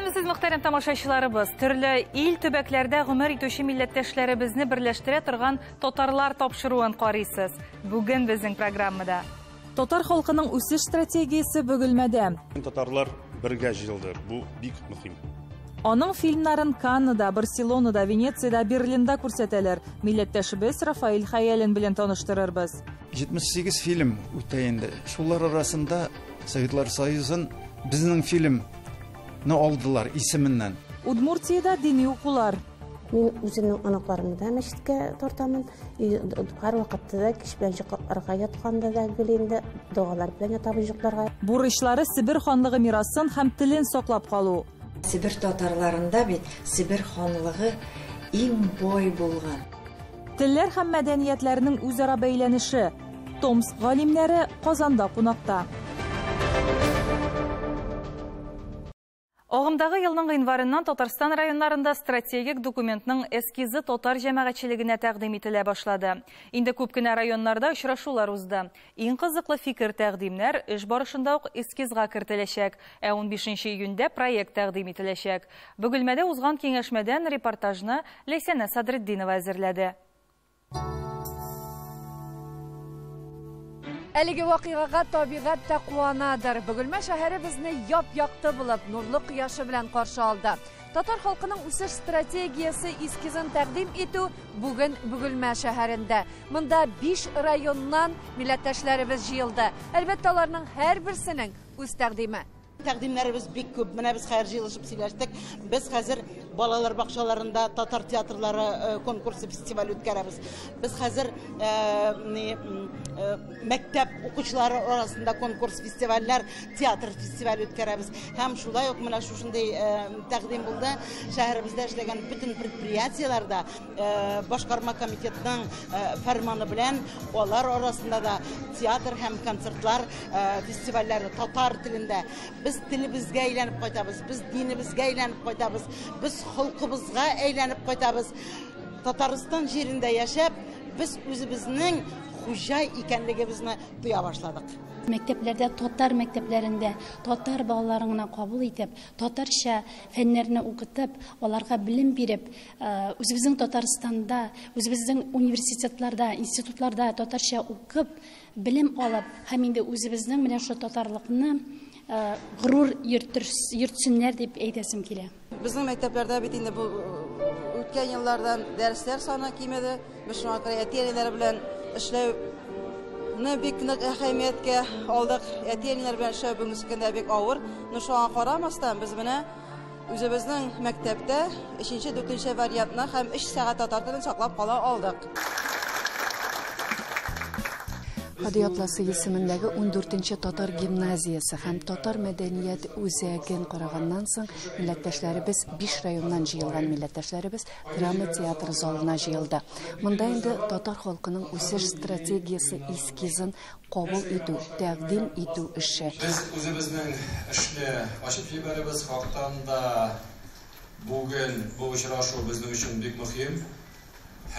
Исәнмесез, мөхтәрәм тамашачыларыбыз. Төрле ил төбәкләрдә гомер итүче милләттәшләребезне берләштерә торган татарлар тапшыруын карыйсыз. Бүген безнең программада. Татар халкының үсеш стратегиясе Бөгелмәдә. Татарлар бергә җыелды. Бу бик мөһим. Аның фильмнарын Каннада, Барселонада, Венециядә, Берлинда күрсәтәләр. Милләттәшебез Рафаэль Хәялин белән таныштырырбыз. 78 фильм үтә инде. Шулар арасында Советлар Союзын безнең фильмны алдылар исеменнән. Удмуртиядә дини укулар. Мин үземнең оныкларымны да мәчеткә тартамын. Һәр вакытта да кич белән йокларга ятканда да гел инде догалар белән ятабыз йокларга. Бурычлары Себер ханлыгы мирасын һәм телен саклап калу. Себер татарларында бит Себер ханлыгы иң бай булган. Телләр һәм мәдәниятләрнең үзара бәйләнеше. Томск галимнәре Казанда кунакта. Агымдагы елның гыйнварыннан Татарстан районнарында стратегик документның эскизы татар җәмәгатьчелегенә тәкъдим ителә башлады. Инде күп кенә районнарда очрашулар узды. Иң кызыклы фикер тәкъдимнәр эш барышында ук эскизга кертеләчәк, ә 15 июньдә проект тәкъдим ителәчәк. Бөгелмәдә узган киңәшмәдән репортажны Ләйсәнә Садретдинова әзерләде. Әлеге вакыйгага табигать тә куанадыр. Бөгелмә шәһәре безне яп-якты булып, нурлы кояшы белән каршы алды. Татар халкының үсеш стратегиясе эскизын тәкъдим итү бүген Бөгелмә шәһәрендә. Монда 5 районнан милләттәшләребез җыелды. Әлбәттә, аларның һәрберсенең үз тәкъдиме. Тәкъдимнәребез бик күп. Менә без хәзер җыелышып сөйләштек. Без хәзер балалар бакчаларында татар театрлары конкурсы фестиваль үткәрәбез. Без хәзер мәктәп укучылары арасында конкурс фестивальләр, театр фестиваль үткәрәбез. Һәм шулай ук менә шушындый тәкъдим булды. Шәһәребездә эшләгән бөтен предприятиеләрдә башкарма комитетның фәрманы белән алар арасында да театр һәм концертлар фестивальләре татар телендә. Без телебезгә әйләнеп кайтабыз, без динебезгә әйләнеп кайтабыз, без халкыбызга әйләнеп кайтабыз. Татарстан җирендә яшәп, без үзебезнең хуҗа икәнлегебезне тоя башладык. Мәктәпләрдә, татар мәктәпләрендә татар балаларын гына кабул итеп, татарча фәннәрне укытып, аларга белем биреп, үзебезнең Татарстанда, үзебезнең университетларда, институтларда татарча укып, белем алып, һәм инде үзебезнең менә шул татарлыкны горур йөртсеннәр дип әйтәсем килә. Безнең мәктәпләрдә бит инде бу үткән еллардан дәресләр саны кимеде. Без шуңа күрә әти-әниләр белән эшләүне бик нык әһәмияткә алдык. Әти-әниләр белән эшләү бүгенге көндә бик авыр. Но шуңа карамастан без менә үзебезнең мәктәптә 3-нче, 4-нче вариантны һәм 3 сәгать татар телен саклап кала алдык. Һади Атласы исемендәге 14-нче татар гимназиясе һәм татар мәдәният үзәген караганнан соң милләттәшләребез 5 районнан җыелган милләттәшләребез драма театры залына җыелды. Монда инде татар халкының үсеш стратегиясе эскизын кабул итү, тәкъдим итү эше. Без үзебезнең эшне ачып җибәрәбез. Хактан да бүген бу очрашу безнең өчен бик мөһим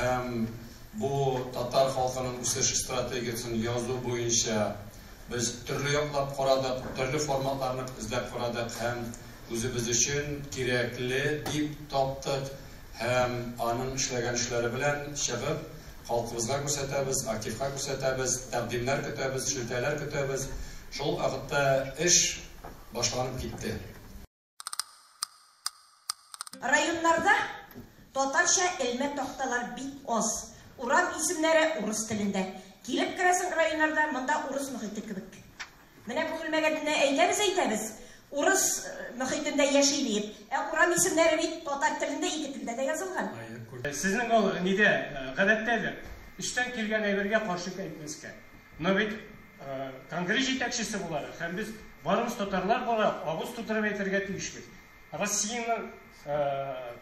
һәм бу татар халкының үсеш стратегиясен язу буенча без төрле яклап карадык, төрле форматларны эзләп карадык һәм үзебез өчен кирәкле дип таптык һәм аның эшләгән эшләре белән чыгып халкыбызга күрсәтәбез, активка күрсәтәбез, тәкъдимнәр көтәбез, шелтәләр көтәбез. Шул вакытта эш башланып китте. Районнарда татарча элмә такталар бик аз. Урам исемнәре урыс телендә. Килеп керәсең районнарда, монда урыс мөхите кебек. Менә Бөгелмәгә генә әйтәбез, урыс мөхитендә яши диеп. Ә урам исемнәре бит татар телендә, ике телдә дә язылган. Сезнең ул нидә, гадәттәдер, эштән килгән әйбергә каршы әйтмәскә. Но бит конгресс җитәкчесе буларак һәм без барыбыз татарлар буларак агыз тутырып әйтергә тиешбез. Россиянең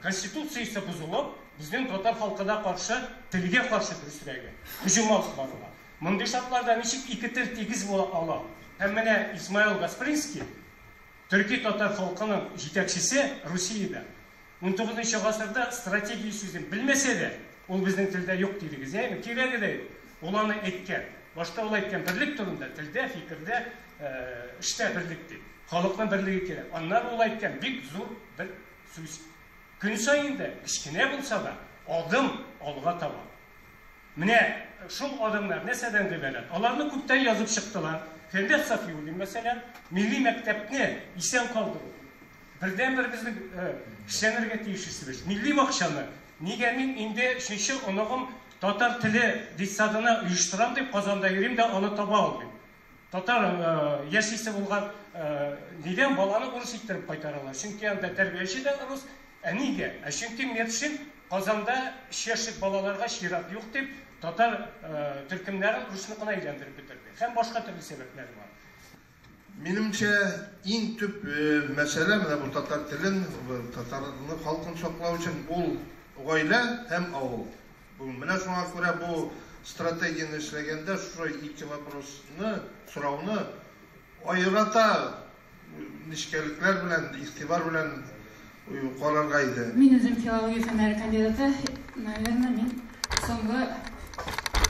конституциясе бозылып, безнең татар халкына каршы, телгә каршы дөресрәге, һөҗүм алып барыла. Мондый шартларда ничек ике тел тигез була ала? Һәм менә Исмаил Гаспринский, төрки татар халкының җитәкчесе Русиядә, 19 гасырда стратегия сүзен белмәсә дә, ул безнең телдә юк дидегез, әйме? Кирәге дә юк. Ул аны әйткән. Башта ул әйткән берлек турында, телдә, фикердә, эштә берлек дип. Халыкның берлеге кирәк. Аннары ул әйткән бик зур бер сүз. Көн саен да, кечкенә булса да, адым алга таба. Менә шул адымнар нәрсәдән гыйбарәт? Аларны күптән язып чыктылар. Фәндәс Сафиуллин, мәсәлән, милли мәктәпне исән калдыру. Бердәнбер безнең эшләнергә тиеш эшебез. Милли бакчаны нигә мин инде өченче оныгым татар теле детсадына оештырам дип Казанда йөрим дә аны таба алмыйм. Татар яшисе булган нидән баланы урыс иттереп кайтаралар. Чөнки анда тәрбияче дә рус. Ә нигә? Ә чөнки Метшин Казанда өч яшьлек балаларга чират юк дип, татар төркемнәрен русныкына әйләндереп бетерде. Һәм башка төрле сәбәпләре бар. Минемчә, иң төп мәсьәлә менә бу татар телен, татарны халкын саклау өчен ул гаилә һәм авыл. Менә шуңа күрә бу стратегияне эшләгәндә шушы ике вопросны, сорауны аерата нечкәлекләр белән, игътибар белән карарга иде. Мин үзем филология фәннәре кандидаты, наверное, мин соңгы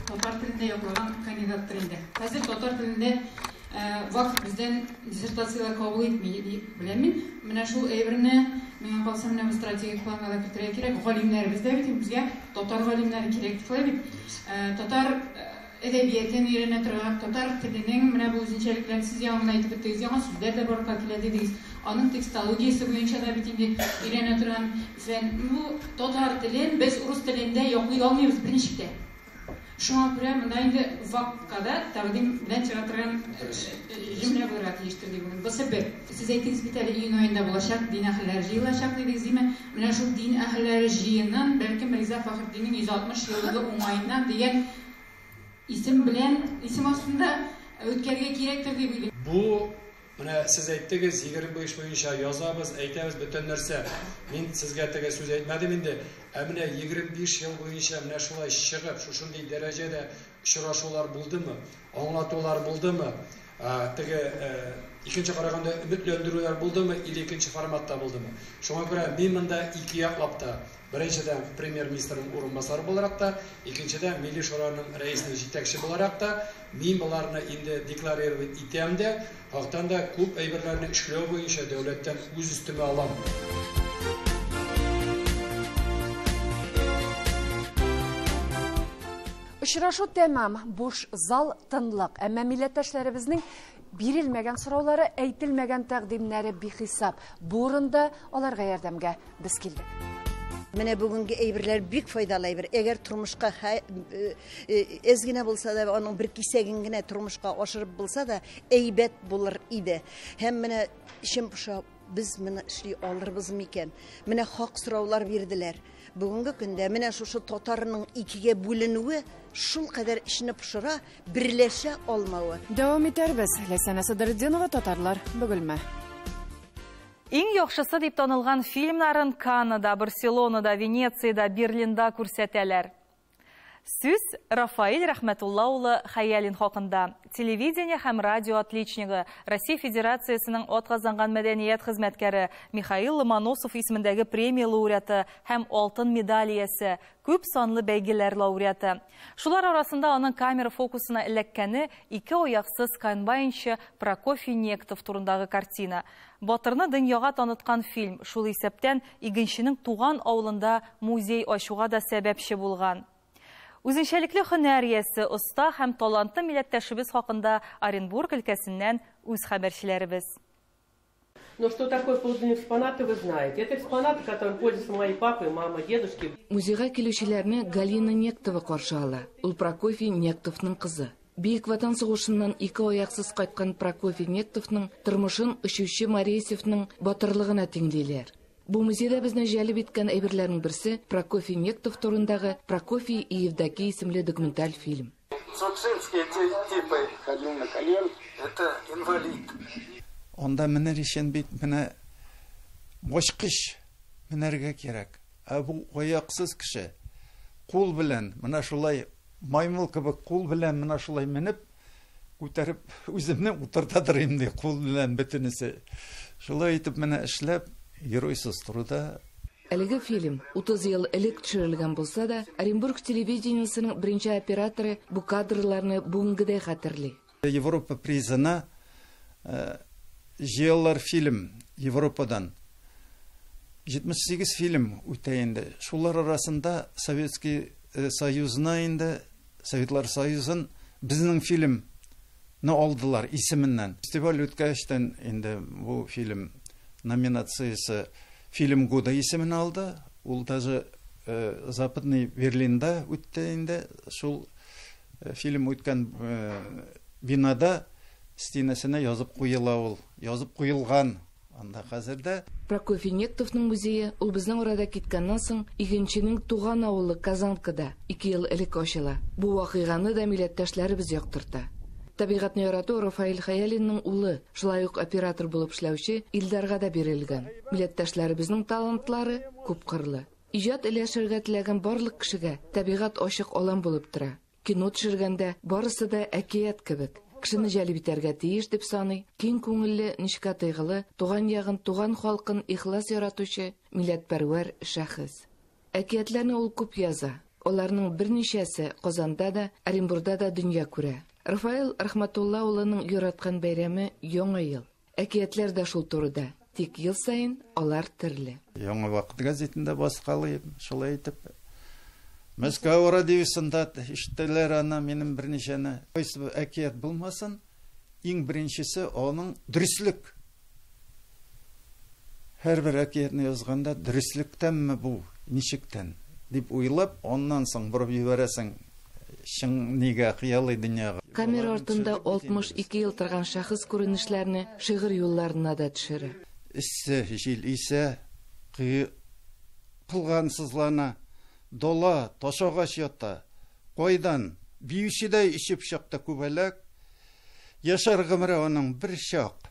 татар телендә яклаган кандидаттыр инде. Хәзер татар телендә вакыт бездән диссертацияләр кабул итми дип беләм мин. Менә шул әйберне миңа калса менә бу стратегик планга да кертергә кирәк. Галимнәребез дә бит безгә татар галимнәре кирәк шулай бит. Татар әдәбиятын өйрәнә торган, татар теленең менә бу үзенчәлекләрен сез яңа гына әйтеп үттегез, яңа сүзләр дә барлыкка килә дидегез. Аның текстологиясе буенча да бит инде өйрәнә торган фән. Бу татар телен без урыс телендә яклый алмыйбыз берничек тә. Шуңа күрә монда инде ВАКка да тәкъдим белән чыга торган җөмлә булырга тиештер дип уйлыйм. Бусы бер. Сез әйттегез бит әле июнь аенда булачак, дин әһелләре җыелачак дидегез, димә. Менә шул дин әһелләре җыенын, бәлкем Риза Фәхретдиннең 160 еллыгы уңаеннан дигән исем белән, исем астында үткәрергә кирәктер дип уйлыйм. Бу менә сез әйттегез, 25 буенча язабыз, әйтәбез бөтен нәрсә. Мин сезгә теге сүз әйтмәдем инде. Ә менә 25 ел буенча менә шулай чыгып, шушындый дәрәҗәдә очрашулар булдымы, аңлатулар булдымы, теге икенче караганда өметләндерүләр булдымы или икенче форматта булдымы? Шуңа күрә мин монда ике яклап та, беренчедән премьер-министрның урынбасары буларак та, икенчедән Милли Шураның рәисенең җитәкче буларак та, мин боларны инде декларировать итәм дә, хактан да күп әйберләрне эшләү буенча дәүләттән үз өстемә алам. Очрашу тәмам, буш зал, тынлык. Әмма милләттәшләребезнең бирелмәгән сораулары, әйтелмәгән тәкъдимнәре бихисап. Бу урында аларга ярдәмгә без килдек. Менә бүгенге әйберләр бик файдалы әйбер. Әгәр тормышка әз генә булса да, аның бер кисәген генә тормышка ашырып булса да, әйбәт булыр иде. Һәм менә эчем поша, без моны эшли алырбыз микән? Менә хак сораулар бирделәр. Бүгенге көндә менә шушы татарның икегә бүленүе шул кадәр эчне пошыра, берләшә алмавы. Дәвам итәрбез. Ләйсәнә Садретдинова, Татарлар, Бөгелмә. Иң яхшысы дип танылган фильмнарын Каннада, Барселонада, Венециядә, Берлинда күрсәтәләр. Сүз Рафаэль Рәхмәтулла улы Хәялин хакында. Телевидение һәм радио отличнигы, Россия Федерациясенең атказанган мәдәният хезмәткәре Михаил Ломоносов исемендәге премия лауреаты һәм алтын медаль иясе, күп санлы бәйгеләр лауреаты. Шулар арасында аның камера фокусына эләккәне ике аяксыз комбайнчы Прокофий Нектов турындагы картина. Батырны дөньяга таныткан фильм, шул исәптән игенченең туган авылында музей ачуга да сәбәпче булган. Үзенчәлекле һөнәр иясе, оста һәм талантлы милләттәшебез хакында Оренбург өлкәсеннән үз хәбәрчеләребез. Но что такое подлинные экспонаты, вы знаете. Это экспонаты, которыми пользуются мои папы, мама, дедушки. Музейга килүчеләрне Галина Нектова каршы ала. Ул Прокофий Нектовның кызы. Бөек Ватан сугышыннан ике аяксыз кайткан Прокофий Нектовның тормышын очучы Маресьевның батырлыгына тиңлиләр. Бу музейда безне җәлеп иткән әйберләрнең берсе Прокофий Нектов турындагы Прокофий и Евдокия исемле документаль фильм. Цукшинские типы ходил на колен, это инвалид. Анда менер өчен бит менә башкыч менәргә кирәк. Ә бу аяксыз кеше кул белән менә шулай маймыл кебек кул белән менә шулай менеп күтәреп үземне утыртадыр инде кул белән бөтенесе. Шулай итеп менә эшләп геройсыз труда. Әлеге фильм 30 ел элек төшерелгән булса да, Оренбург телевидениесының беренче операторы бу кадрларны бүгенгедәй хәтерли. Европа призына җыялар фильм Европадан. 78 фильм үтә инде. Шулар арасында Советский Союзны инде, Советлар Союзын безнең фильмны алдылар исеменнән. Фестиваль үткәчтән инде бу фильм номинациясе «Фильм года» исемен алды. Ул даже Западный Берлинда үтте инде. Шул фильм үткән бинада стенасына язып куела ул. Язып куелган анда хәзер дә. Прокофий Нектовның музее ул безнең арада киткәннән соң игенченең туган авылы Казанкада 2 ел элек ачыла. Бу вакыйганы да милләттәшләребез яктырта. Табигатьне ярату Рафаэль Хәялинның улы, шулай ук оператор булып эшләүче Илдарга да бирелгән. Милләттәшләребезнең талантлары күпкырлы. Иҗат өләшергә теләгән барлык кешегә табигать ачык алан булып тора. Кино төшергәндә барысы да әкият кебек. Кешене җәлеп итәргә тиеш дип саный, киң күңелле, нечкә тойгылы, туган ягын, туган халкын ихлас яратучы милләтпәрвәр шәхес. Әкиятләрне ул күп яза. Аларның берничәсе Казанда да, Оренбурда да дөнья күрә. Рафаэль Рахматулла улының яраткан бәйрәме Яңа ел. Әкиятләр дә шул турыда. Тик ел саен алар төрле. Яңа вакыт газетында баскалыйм, шулай итеп. Мәскәү радиосында ишеттеләр аны, минем берничәне. Кайсы әкият булмасын, иң беренчесе аның дөреслек. Һәрбер әкиятне язганда дөреслектәнме бу, ничектән дип уйлап, аннан соң борып җибәрәсең чын нигә, хыялый дөньяга. Камера артында 62 ел торган шәхес күренешләрне шигырь юлларына да төшерә. Эссе җил исә, кылган сызлана, дола, ташагач ята, кайдан биючедәй ишеп чыкты күбәләк, яшәр гомере аның бер чак,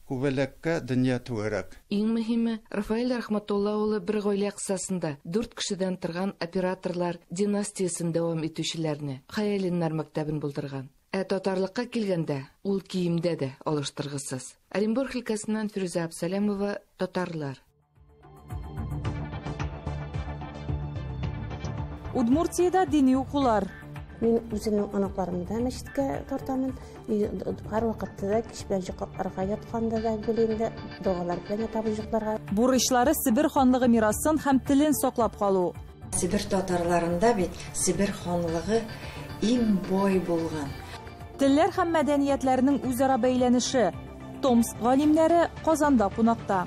күбәләккә дөнья түгәрәк. Иң мөһиме, Рафаэль Рахматулла улы бер гаилә кысасында 4 кешедән торган операторлар династиясен дәвам итүчеләрне, Хәялиннар мәктәбен булдырган. Ә татарлыкка килгәндә, ул киемдә дә алыштыргысыз. Оренбург өлкәсеннән Фирүзә Абсалямова, Татарлар. Удмуртиядә дини укулар. Мин үземнең оныкларымны да мәчеткә тартамын. Һәр вакытта да кич белән йокларга ятканда да гел инде догалар белән ятабыз йокларга. Бурычлары Себер ханлыгы мирасын һәм телен саклап калу. Себер татарларында бит Себер ханлыгы иң бай булган. Телләр һәм мәдәниятләрнең үзара бәйләнеше. Томск галимнәре Казанда кунакта.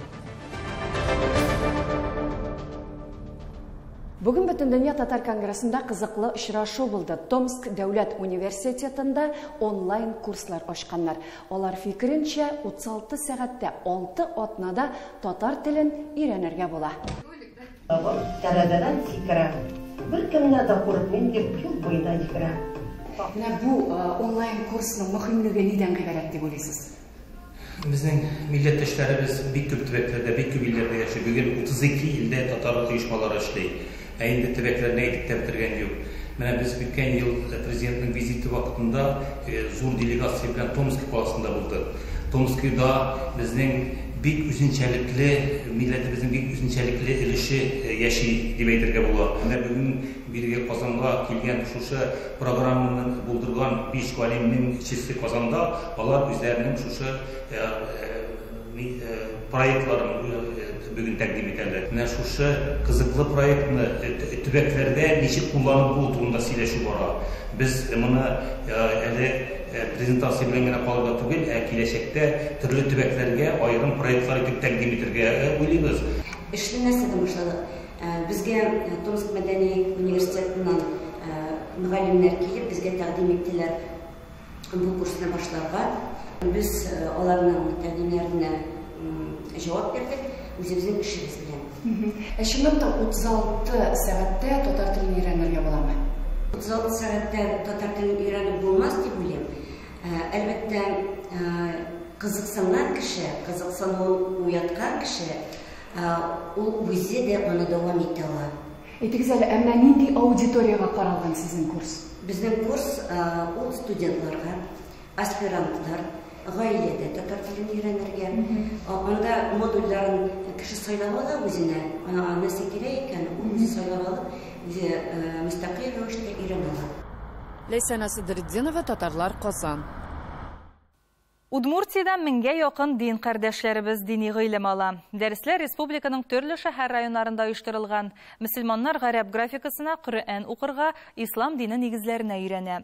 Бүген Бөтендөнья татар конгрессында кызыклы очрашу булды. Томск дәүләт университетында онлайн курслар ачканнар. Алар фикеренчә 36 сәгатьтә 6 атнада татар телен өйрәнергә була. Тәрәзәдән сикерә. Бер кемнән дә курыкмыйм дип юл буена йөгерә. Менә бу онлайн курсның мөһимлеге нидән гыйбарәт дип уйлыйсыз? Безнең милләттәшләребез бик күп төбәкләрдә, бик күп илләрдә яши. Бүген 32 илдә татар оешмалары эшли. Ә инде төбәкләрне әйтеп тә бетергән юк. Менә без үткән ел президентның визиты вакытында зур делегация белән Томск каласында булдык. Томскида безнең бик үзенчәлекле, милләтебезнең бик үзенчәлекле өлеше яши дип әйтергә була. Менә бүген биргә Казанга килгән шушы программаны булдырган 5 галимнең чесе Казанда, алар үзләренең шушы проектларын бүген тәкъдим итәләр. Менә шушы кызыклы проектны төбәкләрдә ничек кулланып булу турында сөйләшү бара. Без моны әле презентация белән генә калырга түгел, ә киләчәктә төрле төбәкләргә аерым проектлар итеп тәкъдим итәргә уйлыйбыз. Эшне нәрсәдән башладык? Безгә Томск мәдәни университетыннан мөгаллимнәр килеп, безгә тәкъдим иттеләр бу курсны башларга. Без аларның тәкъдимнәренә җавап бирдек, үзебезнең эшебез белән. Ә чынлап та 36 сәгатьтә татар телен өйрәнергә буламы? 36 сәгатьтә татар телен өйрәнеп булмас дип уйлыйм. Әлбәттә, кызыксынган кеше, кызыксынуын уяткан кеше, ул үзе дә аны дәвам итә ала. Әйтегез әле, әмма нинди аудиторияга каралган сезнең курс? Безнең курс ул студентларга, аспирантлар, гаиләдә татар телен өйрәнергә. Анда модульләрен кеше сайлап ала үзенә, аңа нәрсә кирәк икән, ул үзе сайлап алып, үзе мөстәкыйль рәвештә өйрәнә ала. Ләйсән Асадретдинова, Татарлар, Казан. Удмуртиядә меңгә якын дин кардәшләребез дини гыйлем ала. Дәресләр республиканың төрле шәһәр районнарында оештырылган. Мөселманнар гарәп графикасына Коръән укырга, ислам дине нигезләренә өйрәнә.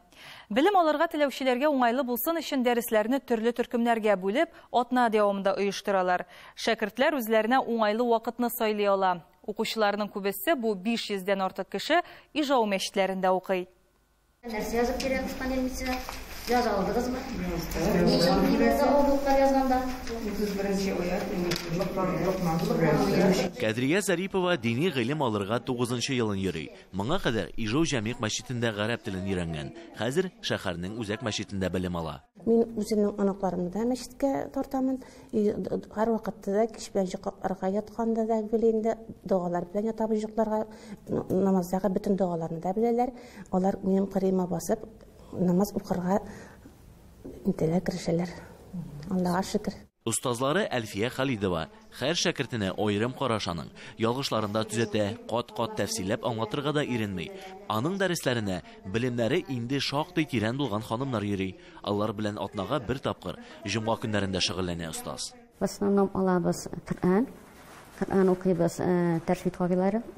Белем алырга теләүчеләргә уңайлы булсын өчен дәресләрне төрле төркемнәргә бүлеп, атна дәвамында оештыралар. Шәкертләр үзләренә уңайлы вакытны сайлый ала. Укучыларның күбесе, бу 500 дән артык кеше, Ижау мәчетләрендә укый. Нәрсә язып кирәк понедельница? Яза алдыгызмы? Ничә нигездә авырлыклар язганда? 31 аят Локман сүрәсе. Кадрия Зарипова дини гыйлем алырга 9 елын йөри. Моңа кадәр Ижау җәмигъ мәчетендә гарәп телен өйрәнгән. Хәзер шәһәрнең үзәк мәчетендә белем ала. Мин үземнең оныкларымны да мәчеткә тартамын. Һәр вакытта да кич белән йокларга ятканда да гел инде догалар белән ятабыз йокларга, намаздагы бөтен догаларны да беләләр. Алар минем кырыема басып намаз укырга интелә керешәләр. Аллага шөкер. Остазлары Әлфия Халидова һәр шәкертенә аерым караш аның. Ялгышларын да төзәтә, кат-кат тәфсилләп аңлатырга да иренми. Аның дәресләренә белемнәре инде шактый тирән булган ханымнар йөри. Алар белән атнага бер тапкыр җомга көннәрендә шөгыльләнә остаз. В основном алабыз Коръән. Коръән укыйбыз тәҗвид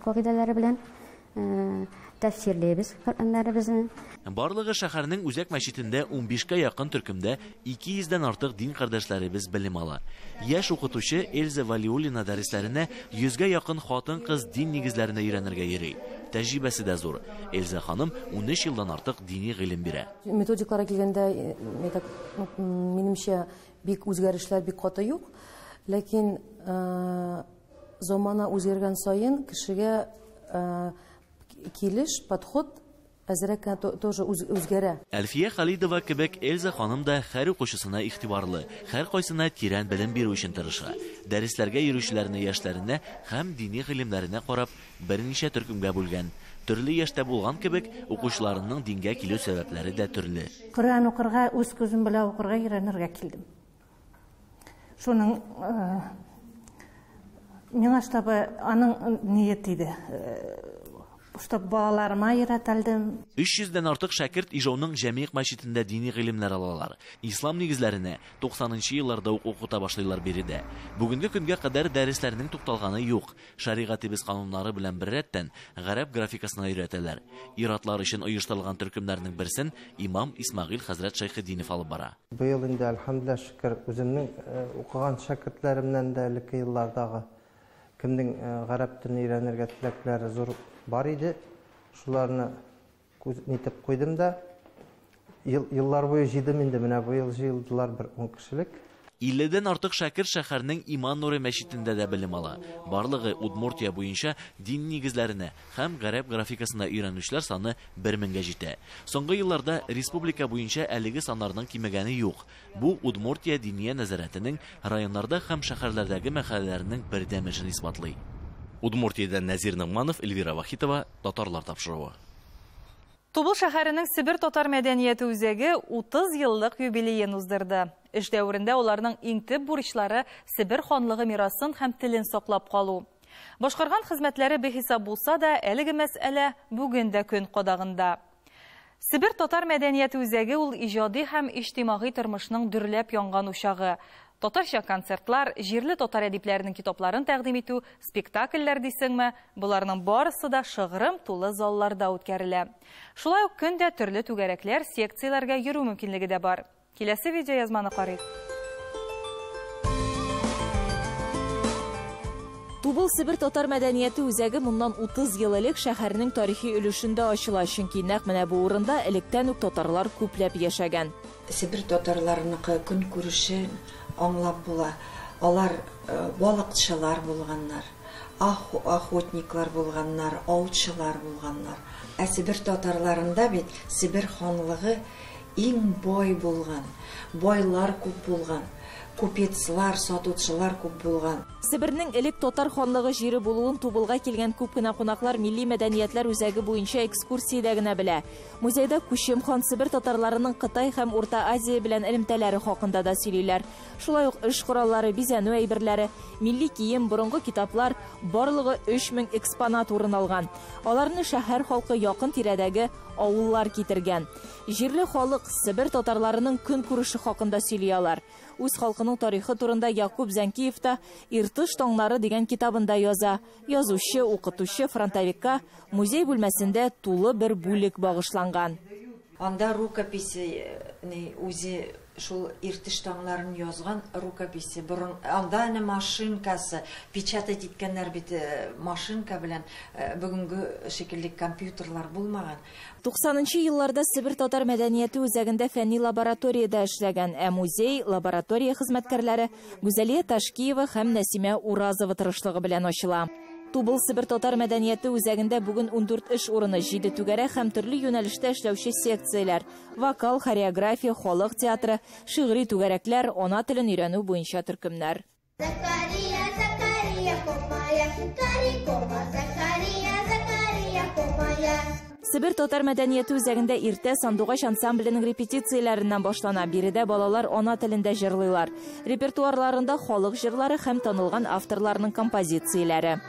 кагыйдәләре белән. Тәфсирләйбез Коръәннәребезне. Барлыгы шәһәрнең үзәк мәчетендә 15-кә якын төркемдә 200дән артык дин кардәшләребез белем ала. Яшь укытучы Эльза Валиуллина дәресләренә 100гә якын хатын-кыз дин нигезләренә өйрәнергә йөри. Тәҗрибәсе дә зур. Эльза ханым 13 елдан артык дини гыйлем бирә. Методикларга килгәндә, минемчә, бик үзгәрешләр бик каты юк. Ләкин замана үзгәргән саен кешегә килеш, подход әзрәк кенә тоже үзгәрә. Әлфия Халидова кебек Эльза ханым да һәр укучысына игътибарлы, һәр кайсына тирән белем бирү өчен тырыша. Дәресләргә йөрүчеләрне яшьләренә һәм дини гыйлемнәренә карап берничә төркемгә бүлгән. Төрле яшьтә булган кебек укучыларының дингә килү сәбәпләре дә төрле. Коръән укырга, үз күзем белән укырга өйрәнергә килдем. Шуның миңа штабы аның ният иде. Чтоб балаларыма өйрәтәлдем. 300дән артык шәкерт Ижауның җәмигъ мәчетендә дини гыйлемнәр алалар. Ислам нигезләренә 90нчы елларда ук укыта башлыйлар биредә. Бүгенге көнгә кадәр дәресләрнең тукталганы юк. Шәригатебез кануннары белән беррәттән гарәп графикасына өйрәтәләр. Ир-атлар өчен оештырылган төркемнәрнең берсен имам Исмагыйль хәзрәт Шәйхетдинов алып бара. Быел инде әлхәмдүлилләһ шөкер үземнең укыган шәкертләремнән дә элекке еллардагы кемнең гарәп телен өйрәнергә теләкләре зур бар иде. Шуларны нитеп куйдым да, еллар буе җыйдым инде, менә бу ел җыелдылар бер 10 кешелек. 50дән артык шәкерт шәһәрнең Иман нуры мәчетендә дә белем ала. Барлыгы Удмуртия буенча дин нигезләренә һәм гарәп графикасына өйрәнүчеләр саны 1000гә җитә. Соңгы елларда республика буенча әлеге саннарның кимегәне юк. Бу Удмуртия диния нәзарәтенең районнарда һәм шәһәрләрдәге мәхәлләләренең бердәм эшен исбатлый. Удмуртиядән Нәзир Ногманов, Эльвира Вахитова, Татарлар тапшыруы. Тубыл шәһәренең Себер татар мәдәнияте үзәге 30 еллык юбилеен уздырды. Эш дәверендә аларның иң төп бурычлары Себер ханлыгы мирасын һәм телен саклап калу. Башкарган хезмәтләре бихисап булса да, әлеге мәсьәлә бүген дә көн кадагында. Себер татар мәдәнияте үзәге ул иҗади һәм иҗтимагый тормышның дөрләп янган учагы. Татарча концертлар, җирле татар әдипләренең китапларын тәкъдим итү, спектакльләр дисеңме, боларның барысы да шыгрым тулы залларда үткәрелә. Шулай ук көндә төрле түгәрәкләр, секцияләргә йөрү мөмкинлеге дә бар. Киләсе видеоязманы карыйк. Тубыл Себер татар мәдәнияте үзәге моннан 30 ел элек шәһәрнең тарихи өлешендә ачыла, чөнки нәкъ менә бу урында электән үк татарлар күпләп яшәгән. Себер татарларыныкы көн күреше аңлап була. Алар балыкчылар булганнар, охотниклар булганнар, аучылар булганнар. Ә Себер татарларында бит Себер ханлыгы иң бай булган, байлар күп булган, купецлар, сатучылар күп булган. Себернең элек татар ханлыгы җире булуын Тубылга килгән күп кенә кунаклар Милли мәдәниятләр үзәге буенча экскурсиядә генә белә. Музейда Күчем хан Себер татарларының Кытай һәм Урта Азия белән элемтәләре хакында да сөйлиләр. Шулай ук эш кораллары, бизәнү әйберләре, милли кием, борынгы китаплар барлыгы 3000 экспонат урын алган. Аларны шәһәр халкы якын тирәдәге авыллар китергән. Җирле халык Халык, Себер татарларының көнкүреше хакында сөйли алар. Үз халкының тарихы турында Якуб Зәнкиев та «Иртыш таңнары» дигән китабында яза. Язучы, укытучы, фронтовикка музей бүлмәсендә тулы бер бүлек багышланган. Анда рукописи үзе шул Иртыш таңнарын язган рукописи. Борын анда әнә машинкасы, печатать иткәннәр бит машинка белән, бүгенге шикелле компьютерлар булмаган. 90нчы елларда Себер татар мәдәнияте үзәгендә фәнни лабораториядә эшләгән, ә музей лаборатория хезмәткәрләре Гүзәлия Ташкиева һәм Нәсимә Уразова тырышлыгы белән ачыла. Тубыл Себер татар мәдәнияте үзәгендә бүген 14 эш урыны, 7 түгәрәк һәм төрле юнәлештә эшләүче секцияләр, вокал, хореография, халык театры, шигъри түгәрәкләр, ана телен өйрәнү буенча төркемнәр. Закария, Закария, комая, Карикома, Закария, Закария, комая. Себер татар мәдәнияте үзәгендә иртә Сандугач ансамбленең репетицияләреннән башлана. Биредә балалар ана телендә җырлыйлар. Репертуарларында халык җырлары һәм танылган авторларның композицияләре.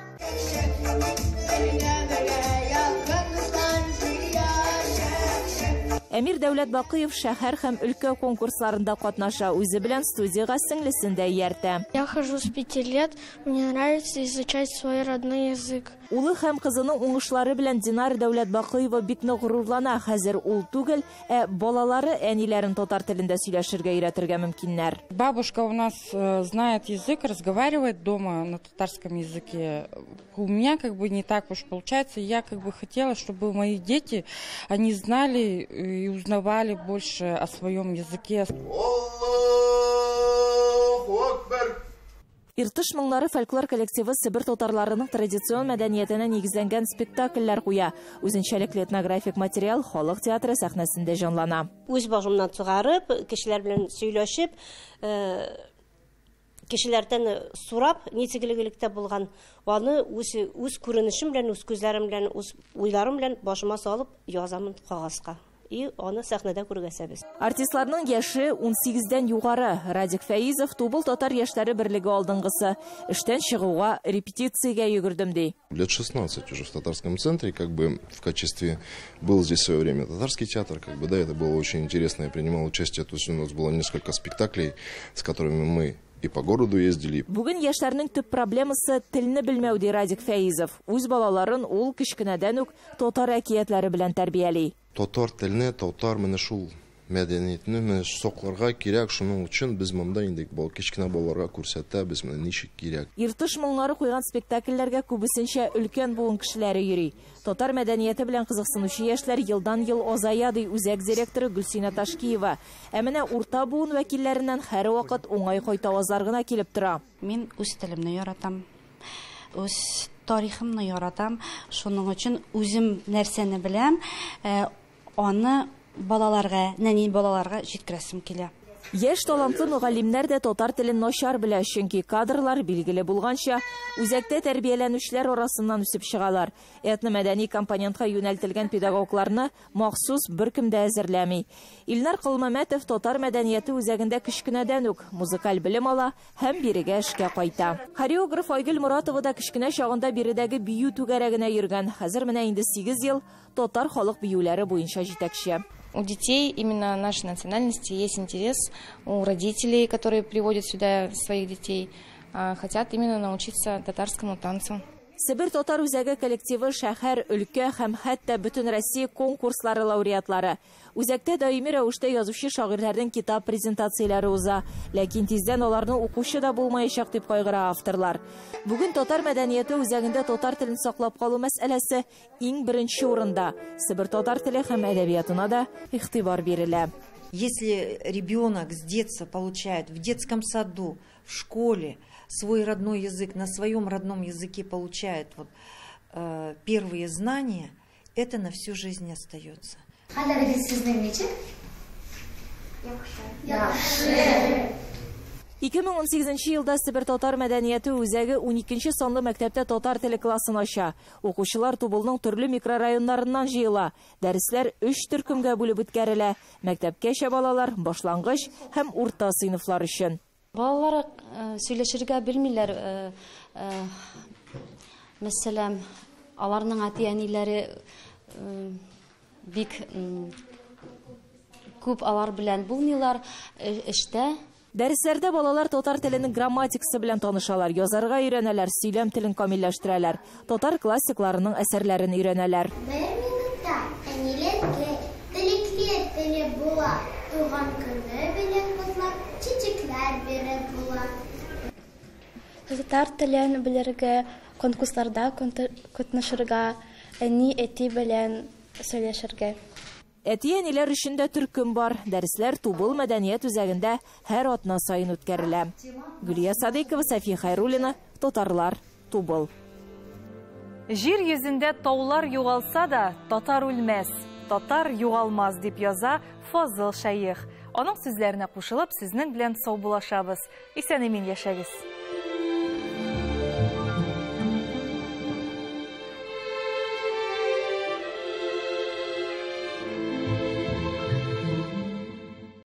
Әмир Дәүләтбакыев шәһәр һәм өлкә конкурсларында катнаша. Үзе белән студиягә сеңлесен дә ияртә. Я хожу с 5 лет, мне нравится изучать свой родной язык. Улы һәм кызының уңышлары белән Динар Дәүләтбакыева бик нык горурлана. Хәзер ул түгел, ә балалары әниләрен татар телендә сөйләшергә өйрәтергә мөмкиннәр. Бабушка у нас знает язык, разговаривает дома на татарском языке. У меня как бы не так уж получается. Я как бы хотела, чтобы мои дети, они знали и узнавали больше о своем языке. Иртыш моңнары фольклор коллективы Себер татарларының традицион мәдәниятенә нигезләнгән спектакльләр куя. Үзенчәлекле этнографик материал халык театры сәхнәсендә җанлана. Үз башымнан чыгарып, кешеләр белән сөйләшеп, кешеләрдән сорап, ничеклегелектә булган, аны үз күренешем белән, үз күзләрем белән, үз уйларым белән башыма салып язамын кагазга. И аны сәхнәдә күргәсәбез. Артистларның яше 18-дән югары. Радик Фәизов Тубыл татар яшьләре берлеге алдынгысы. Эштән чыгуга репетициягә йөгердем ди. Лет 16 уже в татарском центре, как бы в качестве был здесь в свое время татарский театр, как бы, да, это было очень интересно, я принимал участие, то есть у нас было несколько спектаклей, с которыми мы и по городу ездили. Бүген яшьләрнең төп проблемасы телне белмәү, ди Радик Фәизов. Үз балаларын ул кечкенәдән үк татар әкиятләре белән тәрбияли. Татар телене, татар менә шул мәдәниятне менә сакларга кирәк, шуның өчен без монда инде кечкенә балаларга күрсәтәбез менә ничек кирәк. Иртыш моңнары куйган спектакльләргә күбесенчә өлкән буын кешеләре йөри. Татар мәдәнияте белән кызыксынучы яшьләр елдан-ел азая, ди үзәк директоры Гөлсинә Ташкиева. Ә менә урта буын вәкилләреннән һәрвакыт уңай кайтавазлар гына килеп тора. Мин үз телемне яратам, үз тарихымны яратам. Шуның өчен үзем нәрсәне беләм, аны балаларга, нәни балаларга җиткерәсем килә. Яшь талантлы мөгаллимнәр дә татар телен начар белә, чөнки кадрлар билгеле булганча үзәктә тәрбияләнүчеләр арасыннан үсеп чыгалар. Этномәдәни компонентка юнәлтелгән педагогларны махсус беркем дә әзерләми. Илнар Кылмәмәтов татар мәдәнияте үзәгендә кечкенәдән үк музыкаль белем ала һәм бирегә эшкә кайта. Хореограф Айгөл Моратова да кечкенә чагында биредәге бию түгәрәгенә йөргән. Хәзер менә инде 8 ел татар халык биюләре буенча җитәкче. У детей именно нашей национальности есть интерес, у родителей, которые приводят сюда своих детей, хотят именно научиться татарскому танцу. Себер татар үзәге коллективы шәһәр, өлкә һәм хәтта бөтен Россия конкурслары лауреатлары. Үзәктә даими рәвештә язучы шагыйрьләрнең китап презентацияләре уза. Ләкин тиздән аларны укучы да булмаячак дип кайгыра авторлар. Бүген татар мәдәнияте үзәгендә татар телен саклап калу мәсьәләсе иң беренче урында. Себер татар теле һәм әдәбиятына да игътибар бирелә. Если ребенок с детства получает в детском саду, в школе свой родной язык, на своем родном языке получает вот, первые знания, это на всю жизнь остается. Яхшы. 2018 елда Себер татар мәдәнияте үзәге 12 санлы мәктәптә татар теле классын ача. Укучылар Тубылның төрле микрорайоннарыннан җыела. Дәресләр 3 төркемгә бүлеп үткәрелә. Мәктәпкәчә балалар, башлангыч һәм урта сыйныфлар өчен. Балалар сөйләшергә белмиләр. Мәсәлән, аларның әти-әниләре бик күп алар белән булмыйлар эштә. Дәресләрдә балалар татар теленең грамматикасы белән танышалар, язарга өйрәнәләр, сөйләм телен камилләштерәләр, татар классикларының әсәрләрен өйрәнәләр. Бер минутта әниләргә теләкләр теләп була, туган көне белән котлап, чәчәкләр биреп була. Татар телен белергә, конкурсларда катнашырга, әни, әти белән сөйләшергә. Әти-әниләр өчен дә төркем бар. Дәресләр Тубыл мәдәният үзәгендә һәр атна саен үткәрелә. Гөлия Садыйкова, София Хайруллина, Татарлар, Тубыл. Җир йөзендә таулар югалса да, татар үлмәс, татар югалмас, дип яза Фазыл Шәех. Аның сүзләренә кушылып, сезнең белән саубуллашабыз. Исән-имин яшәгез.